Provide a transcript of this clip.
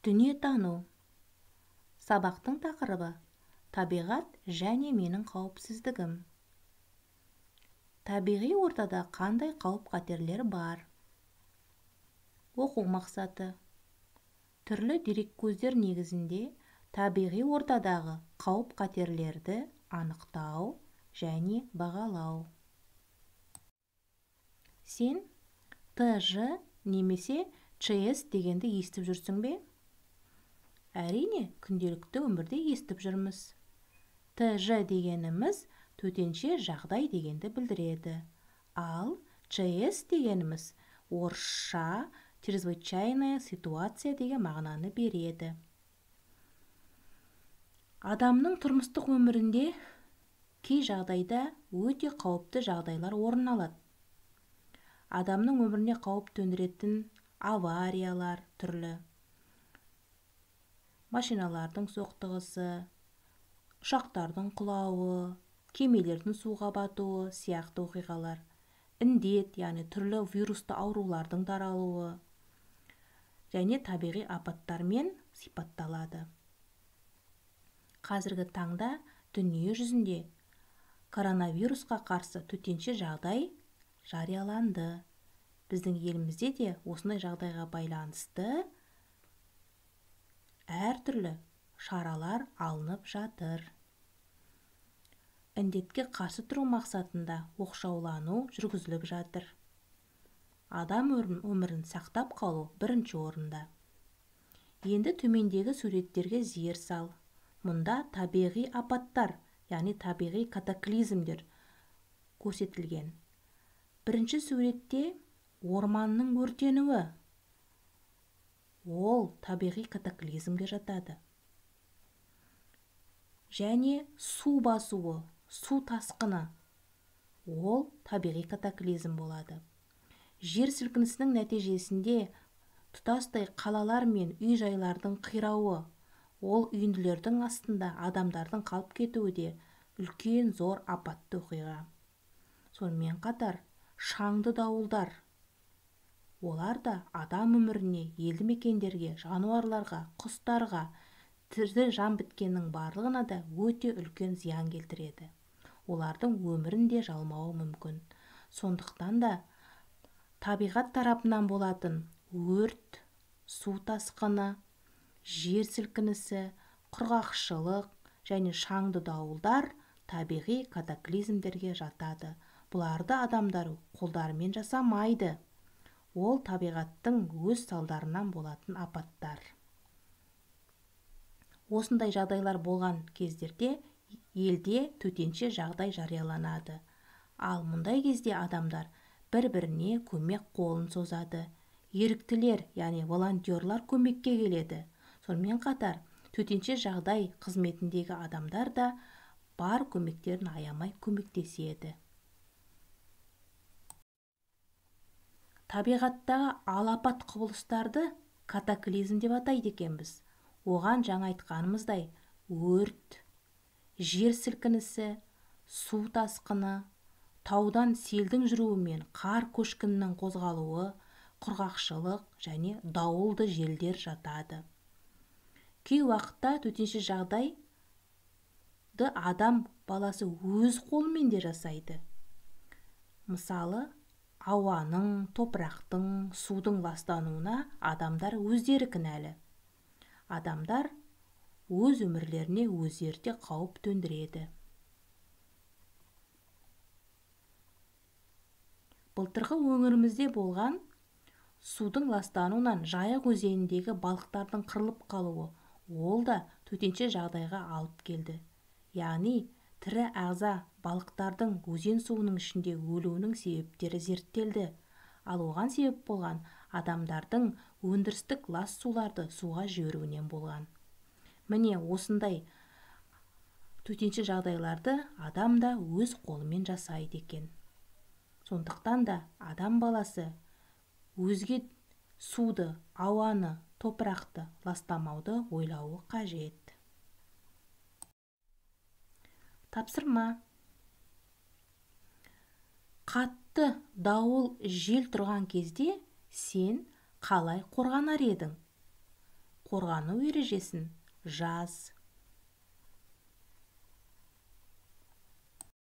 Дүниетану. Сабақтың тақырыбы: табиғат және менің қауіпсіздігім. Табиғи ортада қандай қауіп-қатерлер бар? Оқу мақсаты: түрлі дереккөздер негізінде табиғи ортадағы қауіп-қатерлерді анықтау және бағалау. Сен ТЖ немесе ЧС дегенді естіп жүрсің бе? Әрине, күнделікті өмірде естіп жүрміз. ТЖ дегеніміз төтенше жағдай дегенді білдіреді. Ал ЧС дегеніміз орысша чрезвычайная ситуация деген мағынаны береді. Адамның тұрмыстық өмірінде кей жағдайда өте қауіпті жағдайлар орын алады. Адамның өміріне қауіп төндіретін авариялар түрлі. Машиналардың соқтығысы, ұшақтардың құлауы, кемелердің суға батуы сияқты оқиғалар, індет, яғни түрлі вирусты аурулардың таралуы және табиғи апаттармен сипатталады. Қазіргі таңда дүние жүзінде коронавирусқа қарсы төтенше жағдай жарияланды. Біздің елімізде де осындай жағдайға байланысты әртүрлі шаралар алынып жатыр. Індетке қарсы тұру мақсатында оқшаулану жүргізіліп жатыр. Адам өмірін сақтап қалу бірінші орында. Енді төмендегі суреттерге зер сал. Мұнда табиғи апаттар, яғни табиғи катаклизмдер көрсетілген. Бірінші суретте орманның өртенуі. Ол табиғи катаклизмге жатады. Және су басуы, су тасқыны, ол табиғи катаклизм болады. Жер сілкінісінің нәтижесінде тұтастай қалалар мен үй-жайлардың қирауы, ол үйінділердің астында адамдардың қалып кетуі де үлкен зор апатты оқиға. Сонымен қатар шаңды дауылдар, олар да адам өміріне, елді мекендерге, жануарларға, құстарға, тірі жан біткеннің барлығына да өте үлкен зиян келтіреді. Олардың өмірін де жалмауы мүмкін. Сондықтан да табиғат тарапынан болатын өрт, су тасқыны, жер сілкінісі, құрғақшылық және шаңды дауылдар табиғи катаклизмдерге жатады. Бұларды адамдар қолдарымен жасамайды. Ол табиғаттың өз салдарынан болатын апаттар. Осындай жағдайлар болған кездерде елде төтенше жағдай жарияланады. Ал мұндай кезде адамдар бір-біріне көмек қолын созады. Еріктілер, яғни волонтерлар көмекке келеді. Сонымен қатар төтенше жағдай қызметіндегі адамдар да бар көмектерін аямай көмектеседі. Табиғаттағы алапат құбылыстарды катаклизм деп атайды екенбіз. Оған жаңа айтқанымыздай өрт, жер сілкінісі, су тасқыны, таудан селдің жүруі мен қар көшкінінің қозғалуы, құрғақшылық және дауылды желдер жатады. Кей уақытта төтенше жағдайды адам баласы өз қолымен де жасайды. Мысалы, ауаның, топырақтың, судың ластануына адамдар өздері кінәлі. Адамдар өз өмірлеріне өздері де қауіп төндіреді. Былтырғы өңірімізде болған судың ластануынан Жайық өзеніндегі балықтардың қырылып қалуы, ол да төтенше жағдайға алып келді. Яғни тірі ағза балықтардың өзен суының ішінде өлуінің себептері зерттелді. Ал оған себеп болған адамдардың өндірістік лас суларды суға жіберуінен болған. Міне осындай төтенше жағдайларды адам да өз қолымен жасайды екен. Сондықтан да адам баласы өзге суды, ауаны, топырақты ластамауды ойлауы қажет. Тапсырма. Қатты дауыл жел тұрған кезде сен қалай қорғанар едің? Қорғану ережесін жаз.